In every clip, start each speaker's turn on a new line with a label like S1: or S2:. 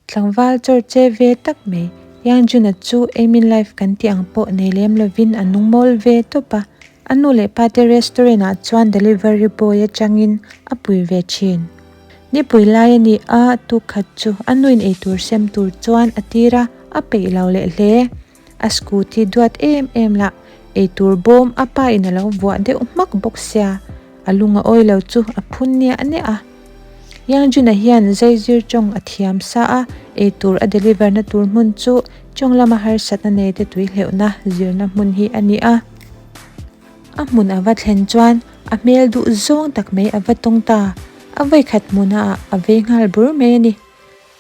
S1: Tlangval chawr che ve tak mai, Yang Jun-a chu aim in life kan tih ang pawh nei lem lovin a nung mawl ve tawp a. A nu leh pa te restaurant ah chuan delivery boy atangin a pui ve thin. Nipui lai a ni a, tuk khat chu a nuin eitur sem tur chuan a tir a, a peih lo leh hle. A scooty duat em em lah eitur bawm a pa in a lo vuah deuh hmak bawk sia, a lung a awi lo chu a phun niah niah a. Yang Jun-a hian zaizir tawng a thiam sa a, eitur a deliver na tur hmun chu tawng lama harsatna nei te tui hleuhna zirna hmun hi a ni a. A hmun a va thlen chuan a hmel duh zawng tak mai a va tawng ta, a vawikhat hmuna ah a vei nghal bur mai a ni.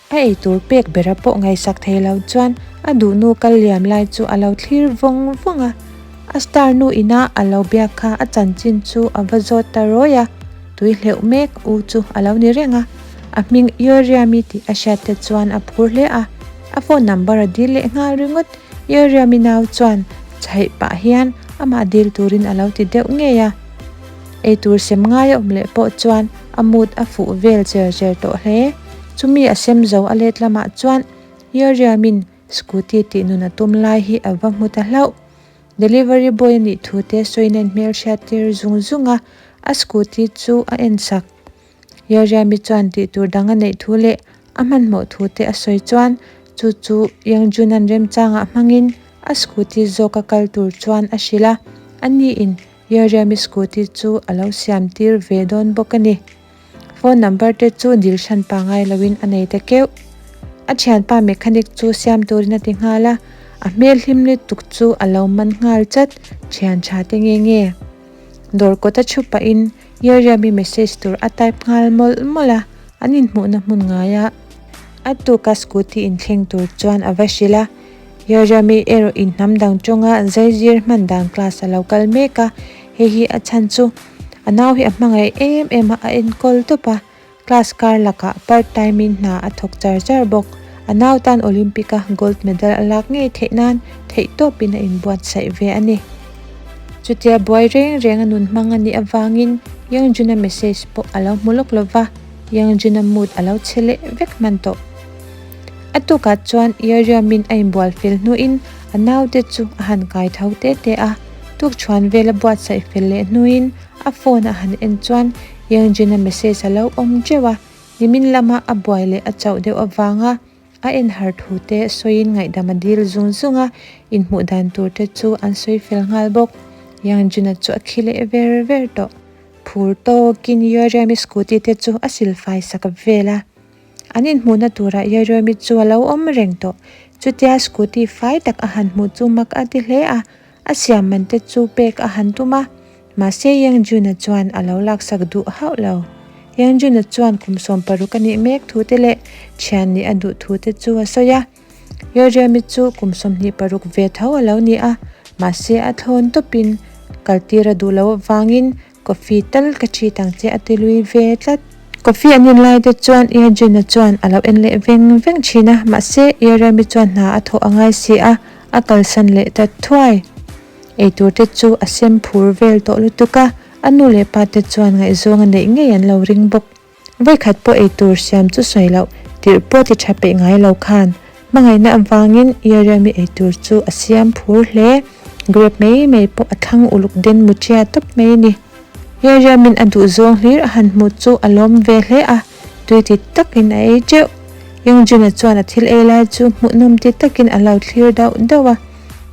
S1: A eitur pek bera pawh ngaihsak thei lo chuan a duhnu kal liam lai chu a lo thlir vawng vawng a. A star nu ina a lo biak kha a chanchin chu a va zawt ta rawi a, tui hleuh mek u chu a lo ni reng a. A hming Yoriami tih a hriat te chuan a phur hle a, a phone number a dil leh nghal ringawt. Yoriami nau chuan chhaih pah hian amah dil turin a lo ti deuh ngei a. Eitur sem ngai a awm leh pawh chuan a mood a fuh vel cher cher tawh hle. Chumi a sem zo a let lamah chuan Yoriamin scooty tih nun a tum lai hi a va hmu ta hlauh. Delivery boy a nih thu te sawi nen hmelhriat tir zung zung a, a scooty chu a en sak. Yoriami chuan tih tur dang a neih thu leh a hmanhmawh thu te a sawi chuan chu chu Youngjunan remchangah hmangin a scooty zawk a kal tur chuan a hrilh a, ani in Yoriami scooty chu a lo siam tir ve dawn bawk a ni. Phone number te chu dil hran pangai loin a nei ta keuh. A thianpa mechanic chu siam turin a ti nghal a, a hmel hlim lutuk chu a lo man nghal chat, thian tha te nge nge. Dawr kawt a thu pahin Yoriami message tur a type nghal mawlh mawlh a, an inhmuhna hmun ngai a. A tuka scooty inthleng tur chuan a va hrilh a, Yoriami erawh in hnam dang tawnga zaizir hman dan class a lo kal mek a, hei hi a chhan chu a nau hi a hmangaih em em a, a enkawl tawp a, class kar lakah part time in hna a thawk char char bawk. A nau tan Olympic a gold medal a lak ngei theih nan theihtawpin a inbuatsaih ve a ni. Chutia buai reng reng a nun hmang a nih avangin Youngjun-a message pawh a lo hmu lawk lova, Youngjun-a mood a lo chhe leh vek hman tawh. A tukah chuan Yeoryumin a inbual fel hnuin a naute chu a han kai tho te te a, tukchhuan vel a buatsaih fel leh hnuin a phone a han en chuan Youngjun-a message a lo awm teuh a, nimin lama a buai leh a chauh deuh avanga a en har thu te sawiin ngaihdam a dil zung zung a, inhmuh dan tur te chu an sawi fel nghal bawk. Youngjun-a chu a khi leh ver ver tawh. Phur tawkin Yeoryumin scooty te chu a silfai sak vel a. An inhmuhna turah Yeroemi chu a lo awm reng tawh. Chutia scooty fai tak a han hmuh chu mak a ti hle a, a siam man te chu pek a han tum a. Mahse Yangjun-a chuan a lo laksak duh hauh lo. Yangjun-a chuan kum 16 a nih mek thu te leh thian nih a duh thu te chu a sawi a. Yeroemi chu kum 26 ve tho a lo ni a, mahse a thlawn tawpin kaltir a duh loh avangin Coffee tal ka ṭhit ang che a ti lui ve tlat. Coffee an in lai te chuan Eugene-a chuan a lo en leh veng veng ṭhin a, mahse Jeremy chuan hna a thawh a ngai si a, a kalsan leh ta thuai. Eitur te chu a sem phur vel tawh lutuk a, a nu leh pa te chuan ngaihzawng a neih ngei an lo ring bawk. Vawikhat pawh eitur siam chu sawi loh, tirh pawh ti tha peih ngai lo khan hmangaihna avangin Yeremi eitur chu a siam phur hle. Grape mai mai pawh a thlang uluk den muchia tawp mai a ni. Yeremin a duh zawng hlir a han hmuh chu a lawm ve hle a, tui ti takin a ei teuh. Yongjun-a chuan a thil ei lai chu hmuhnawm ti takin a lo thlir dauh dauh a.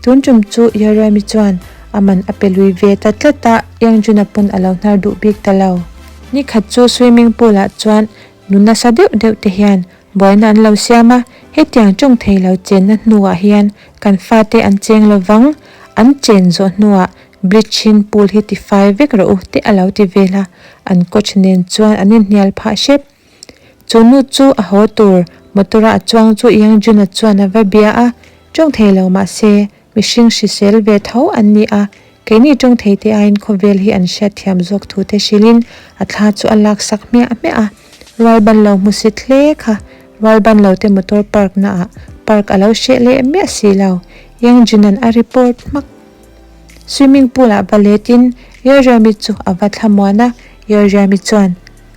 S1: Tun tum chu Yeremi chuan a man a pe lui ve ta tlat a, Yongjun-a pawn a lo hnar duh bik ta lo. Ni khat chu swimming pool ah chuan nu nasa deuh deuh te hian buaina an lo siam a, hetiang tawng thei lo chenna hnuah hian kan fate an cheng lo vang, an chen zawh hnuah bleaching pool hi tifai vek rawh u te a lo ti vel a, an coach nen chuan an inhnial phah hrep. Chu nu chu a haw tur motor a a chuang chu Yangjun-a chuan a va bia a, tawng thei lo mahse Mihring hrisel ve tho an ni a, keini tawng thei te aiin khawvel hi an hriat thiam zawk thu te hrilhin a thla chu a lak sak hmiah hmiah a. Rual ban lo hmusit hle kha rual ban lo te motor park na ah park a lo hreh leh miah si lo. Yang Junan a report hmak. Swimming pool ah va let in Yeoryami chu a va thlamuan a, Yeoryami chuan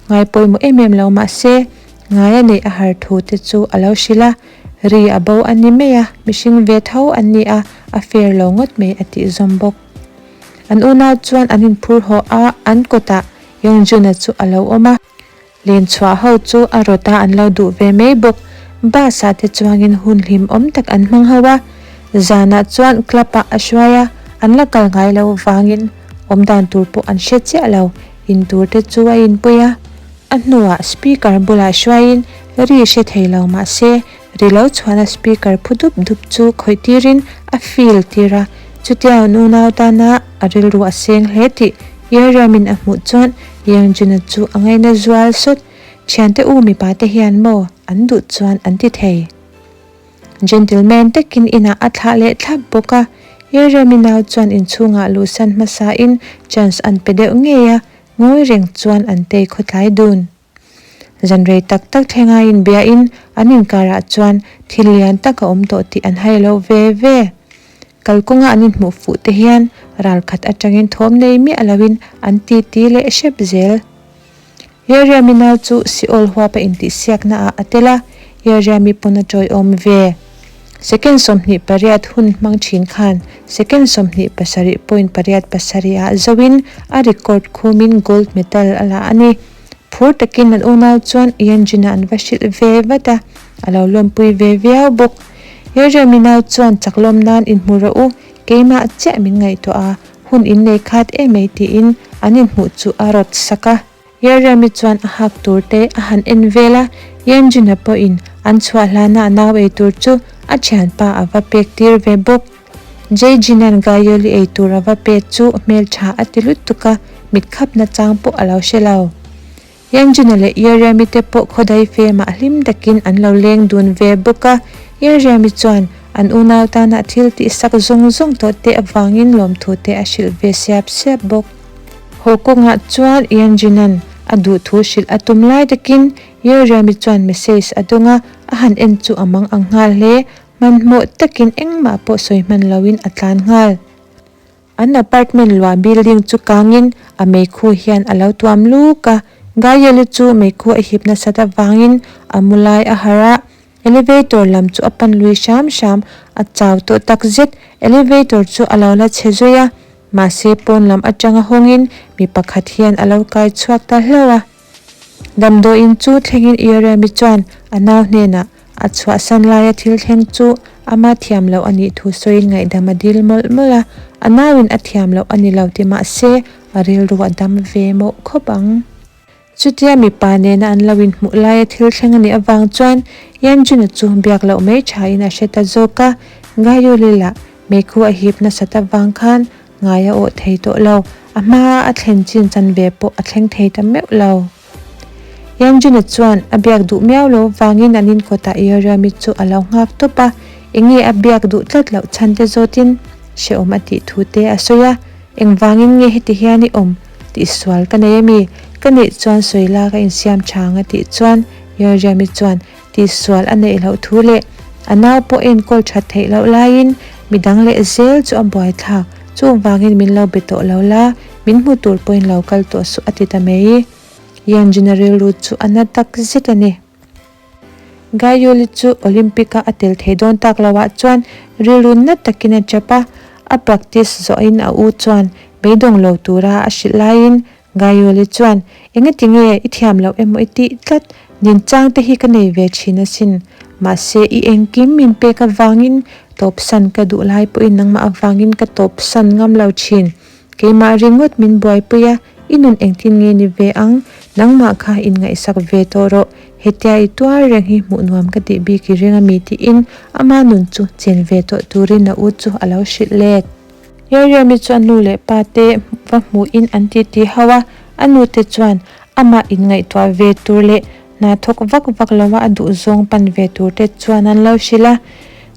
S1: ngai pawimawh em em lo mahse. Ngaia neih a har thu te chu a lo hrilh a, ri a bo a ni mai a, mihring ve tho an ni a, a fair lo ngawt mai a tih zawm bawk. An unau chuan an inphur haw a, an kawtah Yongjun-a chu a lo awm a. Len chhuah ho chu a rawt a an lo duh ve mai bawk. Bus ah te chuangin hun hlim awm tak an hmang ho a. Zanah chuan club ah a hruai a, an la kal ngai lo vangin awm dan tur pawh an hre chiah lo. In tur te chu a inpui a. A hnuah speaker bulah hruaiin ri hre thei lo mah se ri lo chhuahna speaker phu dup dup chu khawih tirin a feel tir a. Chutia an unau tana a rilru a seng hle tih Yeriamin a hmuh chuan Yangjuna chu a ngaina zual sawt. Thiante u mipa te hian maw an duh chuan an ti thei. Gentleman takin inah a thlah leh thlap bawk a. Yeriami nau chuan inchhungah luhsan hmasain chance an pe deuh ngei a, ngawi reng chuan an tei khawtlai dun. Zan rei tak tak thlenga inbiain an inkarah chuan thil lian tak a awm tawh tih an hai lo ve ve. Kalkawnga an inhmuh fuh te hian ral khat atangin thawm nei miah loin an titi leh hrep zel. Yeriami nau chu Seoul huapa intihsiakna ah a tel a, Yeriami pawn a tawiawm ve. Second 28 hun hmang thin khan second 27.87 ah zoin a record khumin gold medal a la a ni. Phur takin an unau chuan Yeonjun-a an va hrilh ve vat a, a lo lawmpui ve viau bawk. Yeremi nau chuan chaklawm nan inhmu rawh u, keimah chiah min ngaihtuah a, hun innei khat emai tiin an inhmuh chu a rawt sak a. Yeremi chuan a hak tur te a han en vel a, Yanjuna pawhin an chhuah hlana a nau ei tur chu a thianpa a va pek tir ve bawk. Jae-jin-a'n Gayoli ei tur a va pek chu hmeltha a ti lutuk a, mit khap nachang pawh a lo hre lo. Yanjuna leh Yeremi te pawh khawdai femah hlim takin an lo leng dun ve bawk a, Yeremi chuan an unau tana thil tihsak zawng zawng tawh te avangin lawmthu te a hrilh ve siap siap bawk. Haw kawngah chuan Yanjinan a duh thu hrilh a tum lai takin Yeremi chuan message a dawng a, a han en chu a mang ang nghal hle. Hmanhmawh takin engmah pawh sawi hman loin a tlan nghal. An apartment luah building chu kangin a meikhu hian a lo tuam luk a, Gayeli chu meikhu a hip nasat avangin a mu lai a harh a, Elevator lam chu a pan lui hram hram, a chau tawh takzet. Elevator chu a lo la chhe zui a, mahse pawn lam atanga hawngin mi pakhat hian a lo kai chhuak ta hlauh a. Damdawiin chu thlengin Yeremi chuan a nau hnenah a chhuahsan laia thil thleng chu ama thiam loh a nih thu sawiin ngaihdam a dil mawlh mawlh a, a nauin a thiam loh a ni lo ti mahse a rilru a dam ve mawh khawp ang. Chutia mipa nena an lo inhmuh laia thil thleng a nih avang chuan Yanjuna chu biak loh mai thain a hre ta zawk a, Gayuli lah meikhu a hip nasat avang khan ngai a awh thei tawh lo, a hmaa a thlen chin chanve pawh a thleng thei ta meuh lo. Yanjuna chuan a biak duh miau lo vangin an inkawtah Yoriami chu a lo nghak tawp a, enge a biak duh tlat loh chhan te zawtin hrehawm a tih thu te a sawi a, engvangin nge heti hian i awm? Tihsual ka nei ami? Ka neih chuan sawi la ka insiam tha ang a tih chuan Yoriami chuan tihsual a neih loh thu leh a nau pawh enkawl that theih loh laiin midang leh zel chu a buaithlak, chuvangin min lo be tawh lo la, min hmu tur pawhin lo kal tawh suh a ti ta mai. Yanjina rilru chu a na tak zet a ni. Gaiuli chu Olympic-a a tel thei dawn tak loah chuan rilru na takin a tap a, a practice zawhin a u chuan beidawng lo tura a hrilh laiin Gaiuli chuan, Engati nge i thiam loh emaw i tih tlat? Nin chang te hi ka nei ve thin asin. Mahse i engkim min pek avangin tawpsan ka duh lai pawhin nangmah avangin ka tawpsan ngam lo thin. Keimah ringawt min buaipui a, i nun engtin nge ni ve ang? Nangmah kha inngaihsak ve tawh rawh. Hetia i tuar reng hi hmuh nuam ka tih bik i ring a mi tiin ama nun chu chen ve tawh turin a u chu a lo hrilh let. Yeriami chu a nu leh pa te va hmuhin an titi ho a, a nu te chuan amah inngaihtuah ve tur leh hna thawk vak vak lo a a duhzawng pan ve tur te chuan an lo hrilh a.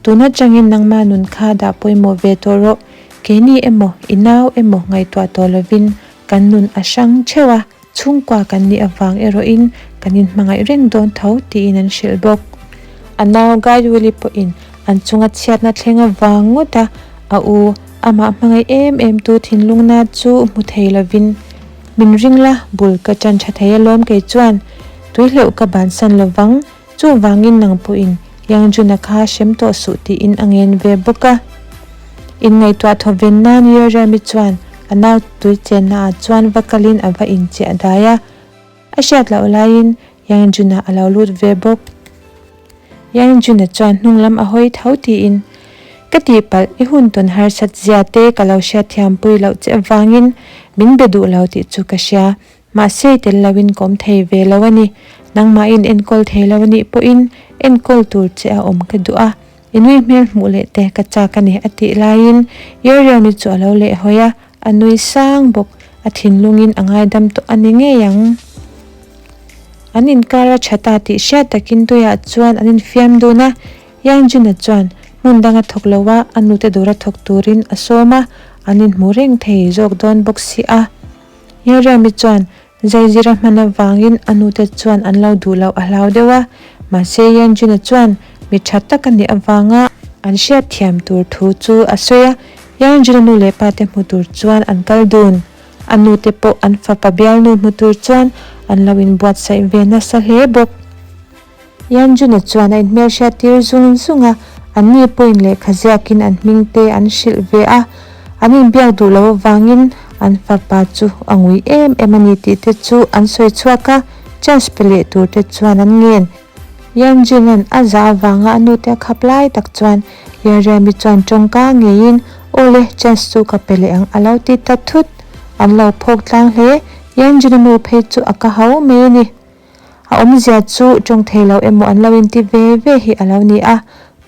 S1: Tun atangin nangma nun kha dah pawimawh ve tawh rawh, keini emaw i nau emaw ngaihtuah tawh lovin kan nun a hrang theuh a, Chhungkua kan nih avang erawhin kan inhmangaih reng dawn tho tiin an hrilh bawk. A nau Guy Willy pawhin an chunga chhiatna thleng avang ngawt a, a u amah hmangaih em em tu thinlungna chu hmu thei lovin, Min ring la, bul ka ṭan ṭha thei alawm kei chuan. Tuihleuh ka bansan lovang, chuvangin nang pawhin Yangjuna kha hrem tawh suh tiin a ngen ve bawk a. Inngaihtuah thawven nan Yeremi chuan a nau tui chenna ah chuan va kalin a va inchiah dai a. A hriat loh laiin Yangjuna a lo lut ve bawk. Yangjuna chuan hnung lam a hawi tho tiin, Ka tihpalh, i hun tawn harsat zia te ka lo hriatthiampui loh che avangin min be duh lo tih chu ka hria. Mahse i tel loin ka awm thei ve lo a ni. Nangmahin enkawl thei lo a nih pawhin enkawl tur che a awm ka duh a. I nui hmel hmuh leh te ka chak a ni a tih laiin Yoriami chu a lo lehhawi a, a nui sang bawk. A thinlungin a ngaidam tawh a ni ngei ang. An inkar a tha ta tih hriat takin tuiah chuan an infiam dun a, Yangjuna chuan hmun danga thawk lo a, a nute dawra thawk turin a sawm a, an inhmu reng thei zawk dawn bawk si a. Yoriami chuan Zaizir a hman avangin a nute chuan an lo duh loh a hlau deuh a, mahse Yanjuna chuan mi tha tak a nih avanga an hriatthiam tur thu chu a sawi a, Yanjuna nu leh pa te hmu tur chuan an kal dun. A nute pawh an fapa bialnu hmu tur chuan an lo inbuatsaih ve nasa hle bawk. Yanjuna chuan a inhmelhriat tir zung zung a, anni pawhin lehkha ziakin an hming te an hrilh ve a, an inbiak duh loh avangin an fapa chu a ngui em em a ni tih te chu an sawi chhuak a, chance pe leh tur te chuan an ngen. Yanjuna'n a zah avanga a nute a khap lai tak chuan Yariami chuan tawngka ngeiin, Aw le, chance chu ka pe leh ang a lo ti ta thut. An lo phawk tlang hle, Yanjuna nu phei chu a ka hau mai a ni. A awmzia chu tawng thei lo emaw an lo inti ve ve hi a lo ni a.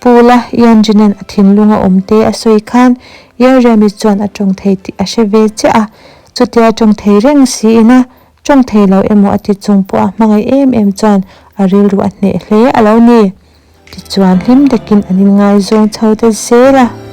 S1: Pu la Yanjunan a thinlung a awm te a sawi khan Yeremi chuan a tawng thei tih a hre ve chiah a. Chutia tawng thei reng siin a tawng thei lo emaw a ti chung pawh a hmangaih em em chuan a rilru a hneh hle a lo ni. Tichuan hlim takin an inngaizawng chho ta zel a.